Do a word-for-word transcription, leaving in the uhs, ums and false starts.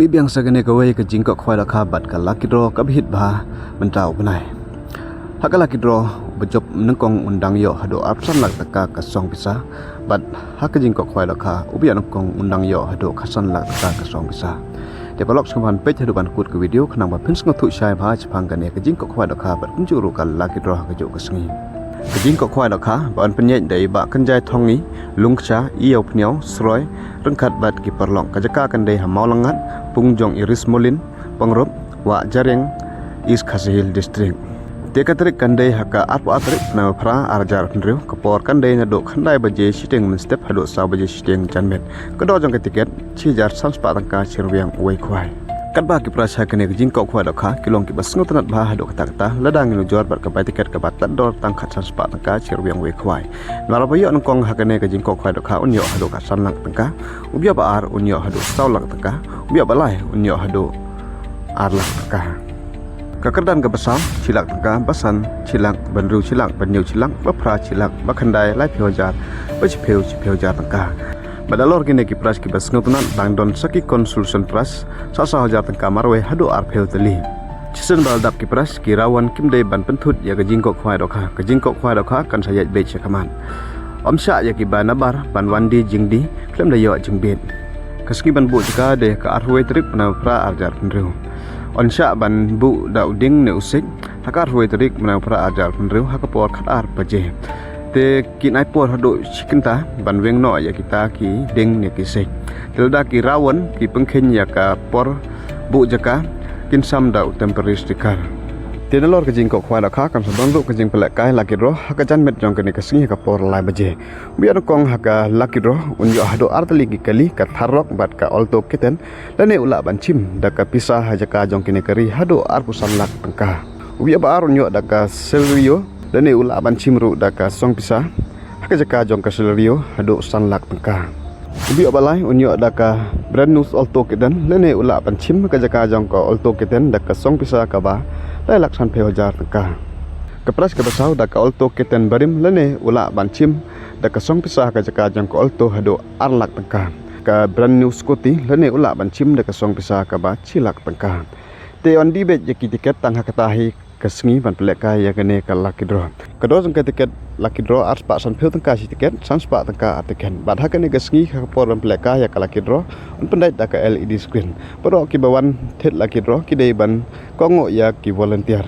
Mih biang sa kane kawei ka jingkoh khwai dohkha bad ka lucky draw kaba hit bha mynta u bnai. Ha ka lucky draw, uba jop nyngkong un dang ïoh haduh arphew san lak tyngka ka song pisa, bad ha ka jingkoh khwai dohkha, uba ïoh nyngkong un dang ïoh haduh khatsan lak tyngka ka song pisa. Te paralok, sngewbha ban peit haduh ban kut ka video khnang ba phin sngewthuh shai bha shaphang kane ka jingkoh khwai dohkha bad kumjuh ruh ka lucky draw ha kajuh ka sngi. Ka jingkoh khwai dohkha ba yn pynïaid da i Bah Kynjai Thongi, Lungkcha, Ïewphniaw, Sroi, ryngkat bad ki paralok. Ka jaka kan dei ha Mawlangngat, pung jong i Rismolin Pyngrope, Wah Jariang, East Khasi Hills District. Te ka tarik kan dei ha ka arphew ar tarik bnai ba phra arhajar arphew hynriew, ka por kan dei naduh khyndai baje shiteng mynstep haduh saw baje shiteng janmiet. Ka dor jong ka tiket shi hajar san spah tyngka shi ryngwiang uwei khwai. Katba ki prize ha kane ka jingkoh khwai dohkha ki long kiba sngewtynnat bha haduh katta katta lada ngin ujor bad ka bai tiket kaba tad dor tang khatsan spah tyngka shi ryngwiang uwei khwai. Namar ba ïoh nyngkong ha kane ka jingkoh khwai dohkha un ïoh haduh khatsan lak tyngka, uba ïoh ba ar un ïoh haduh saw lak tyngka, uba ïoh ba lai un ïoh haduh ar lak tyngka. Ka kyrdan kaba saw shi lak tyngka, ba san shi lak, ba hynriew shi lak, ba hynñiew shi lak, ba phra shi lak, ba khyndai laiphew hajar, ba shiphew shiphew hajar tyngka. Bad halor kine ki prize kiba sngewtynnat dang don sa ki consolation prize, saw saw hajar tyngka marwei haduh arphew tylli. Shisien ba la dap ki prize, ki rawon kim dei ban pynthut ïa ka jingkoh khwai dohkha. Ka jingkoh khwai dohkha kan sa ïaid beit sha khmat. Ym shah ïa kiba nabar ban wan die jingdie khlem da ïoh jingbit. Ka sngi ban buh jaka dei ka arphew wei tarik bnai ba phra arhajar arphew hynriew. Ym shah ban buh da u dieng ne u siej ha ka arphew wei tarik bnai ba phra arhajar arphew hynriew ha ka por khatar baje. Te kin ai por haduh shi kynta ban weng noh ïa kita ki dieng ne ki siej. Te lada ki rawon ki pynkheiñ ïa ka por buh jaka, kin sam da u temporary sticker. Te nalor ka jingkoh khwai dohkha kan sa don ruh ka jingpynlehkai lucky draw ha ka janmiet jong kane ka sngi ha ka por lai baje. Uba ïoh nyngkong ha ka lucky draw un ïoh haduh ar tylli ki kali, ka Thar Roxx bad ka Alto K ten, lane u lah ban shim da ka pisa ha jaka jong kine ki ri haduh arphew san lak tyngka. Uba ïoh ba ar un ïoh da ka Celerio, lane u lah ban shim ruh da ka song pisa ha ka jaka jong ka Celerio haduh san lak tyngka. Uba ïoh ba lai un ïoh da ka brand new Alto K ten, lane u lah ban shim ha ka jaka jong ka Alto K ten da ka song pisa kaba lai lak sanphew hajar tyngka. Ka prize kaba saw da ka Alto K ten barim, lane u lah ban shim da ka song pisa ha ka jaka jong ka Alto haduh ar lak tyngka. Ka brand new scooty, lane u lah ban shim da ka song pisa kaba shi lak tyngka. Te yn die beit ïa ki tiket tang ha kata hi ka sngi ban pynlehkai ïa kane ka lucky draw. Ka dor jong ka tiket lucky draw ar spah sanphew tyngka shi tiket, san spah tyngka ar tiket. Bad ha kane ka sngi ha ka por ban pynlehkai ïa ka lucky draw, yn pyndait da ka L E D screen. Baroh kiba wan thied lucky draw ki dei ban kohnguh ïa ki volunteer.